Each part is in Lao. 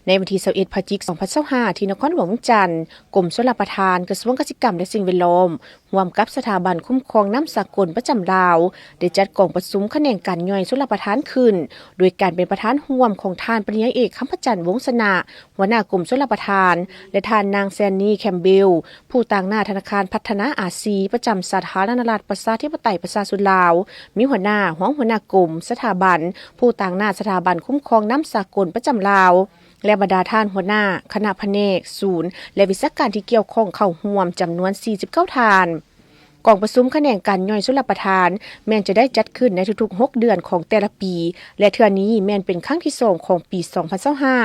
ໃນວັນທີຊາວເອັດ ພະຈິກ ສອງພັນຊາວຫ້າ ທີ່ນະຄອນຫຼວງວຽງຈັນ, ກົມຊົນລະປະທານ, ກະຊວງກະສິກຳ ແລະ ສິ່ງແວດລ້ອມ ຮ່ວມກັບສະຖາບັນຄຸ້ມຄອງນ້ຳສາກົນປະຈຳລາວ ໄດ້ຈັດກອງປະຊຸມຂະແໜງການຍ່ອຍຊົນລະປະທານຂຶ້ນ ໂດຍການເປັນປະທານຮ່ວມຂອງທ່ານປະລິນຍາເອກ ຄຳພະຈັນ ວົງຊະນະ ຫົວໜ້າກົມຊົນລະປະທານ ແລະ ທ່ານນາງ ແຊນນີ ແຄມເບວ ຜູ້ຕາງໜ້າທະນາຄານພັດທະນາອາຊີ ປະຈຳສາທາລະນະລັດ ປະຊາທິປະໄຕ ປະຊາຊົນລາວ, ມີຫົວໜ້າ, ຮອງຫົວໜ້າກົມ, ສະຖາບັນ, ຜູ້ຕາງໜ້າສະຖາບັນຄຸ້ມຄອງນ້ຳສາກົນປະຈຳລາວ ແລະ ບັນດາທ່ານຫົວໜ້າຄະນະພະແນກ, ສູນ ແລະ ວິຊາການທີ່ກ່ຽວຂ້ອງເຂົ້າຮ່ວມຈຳນວນ ສີ່ສິບເກົ້າ ທ່ານ. ກອງປະຊຸມຂະແໜງການຍ່ອຍຊົນລະປະທານ ແມ່ນຈະໄດ້ຈັດຂຶ້ນໃນທຸກໆ ຫົກ ເດືອນຂອງແຕ່ລະປີ ແລະ ເທື່ອນີ້ແມ່ນເປັນຄັ້ງທີສອງຂອງປີ ສອງພັນຊາວຫ້າ.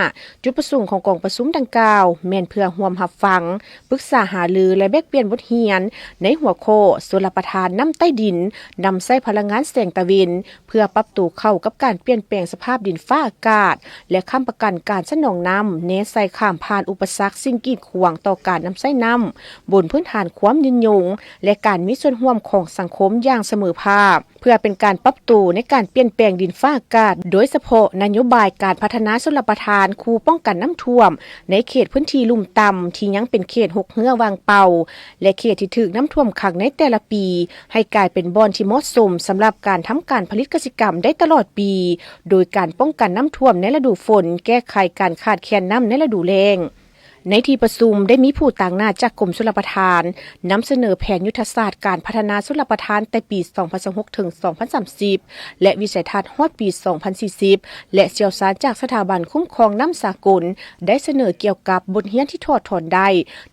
ຈຸດປະສົງຂອງກອງປະຊຸມດັ່ງກ່າວ ແມ່ນເພື່ອຮ່ວມຮັບຟັງ, ປຶກສາຫາລື ແລະ ແລກປ່ຽນບົດຮຽນ ໃນຫົວຂໍ້ ຊົນລະປະທານນ້ຳໃຕ້ດິນ ນຳໃຊ້ພະລັງງານແສງຕາເວັນ ເພື່ອປັບໂຕເຂົ້າກັບການປ່ຽນແປງສະພາບດິນຟ້າອາກາດ ແລະ ຄ້ຳປະກັນການສະໜອງນ້ຳ ແນໃສ່ຂ້າມຜ່ານອຸປະສັກສິ່ງກີດຂວາງຕໍ່ການນຳໃຊ້ນ້ຳ ບົນພື້ນຖານຄວາມຍືນຍົງ ແລະ ການມີສ່ວນຮ່ວມຂອງສັງຄົມຢ່າງສະເໝີພາບ ເພື່ອເປັນການປັບໂຕໃນການປ່ຽນແປງດິນຟ້າອາກາດ, ໂດຍສະເພາະນະໂຍບາຍການພັດທະນາຊົນລະປະທານຄູປ້ອງກັນນ້ຳຖ້ວມ ໃນເຂດພື້ນທີ່ລຸ່ມຕ່ຳທີ່ຍັງເປັນເຂດຮົກເຮື້ອວ່າງເປົ່າ ແລະ ເຂດທີ່ຖືກນ້ຳຖ້ວມຂັງໃນແຕ່ລະປີ ໃຫ້ກາຍເປັນບ່ອນທີ່ເໝາະສົມສຳລັບການທຳການຜະລິດກະສິກຳໄດ້ຕະຫຼອດປີ, ໂດຍການປ້ອງກັນນ້ຳຖ້ວມໃນລະດູຝົນ, ແກ້ໄຂການຂາດແຄນນ້ຳໃນລະດູແລ້ງ. ໃນທີ່ປະຊຸມໄດ້ມີຜູ້ຕາງໜ້າຈາກກົມຊົນລະປະທານ ນຳສະເໜີແຜນຍຸດທະສາດການພັດທະນາຊົນລະປະທານແຕ່ປີ ສອງພັນຊາວຫົກ ເຖິງ ສອງພັນສາມສິບ ແລະ ວິໄສທັດຮອດປີ ສອງພັນສີ່ສິບ ແລະ ຊ່ຽວຊານຈາກສະຖາບັນຄຸ້ມຄອງນ້ຳສາກົນ ໄດ້ສະເໜີກ່ຽວກັບບົດຮຽນທີ່ຖອດຖອນໄດ້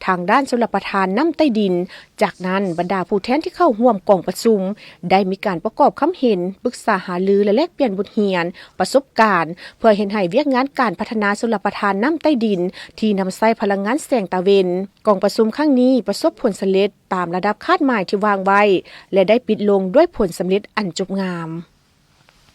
ທາງດ້ານຊົນລະປະທານນ້ຳໃຕ້ດິນ. ຈາກນັ້ນ, ບັນດາຜູ້ແທນທີ່ເຂົ້າຮ່ວມກອງປະຊຸມ ໄດ້ມີການປະກອບຄຳເຫັນ, ປຶກສາຫາລື ແລະ ແລກປ່ຽນບົດຮຽນ, ປະສົບການ ເພື່ອເຮັດໃຫ້ວຽກງານການພັດທະນາຊົນລະປະທານນ້ຳໃຕ້ດິນ ທີ່ນຳໃຊ້ພະລັງງານແສງຕາເວັນ. ກອງປະຊຸມຄັ້ງນີ້ປະສົບຜົນສຳເລັດຕາມລະດັບຄາດໝາຍທີ່ວາງໄວ້ ແລະ ໄດ້ປິດລົງດ້ວຍຜົນສຳເລັດອັນຈົບງາມ.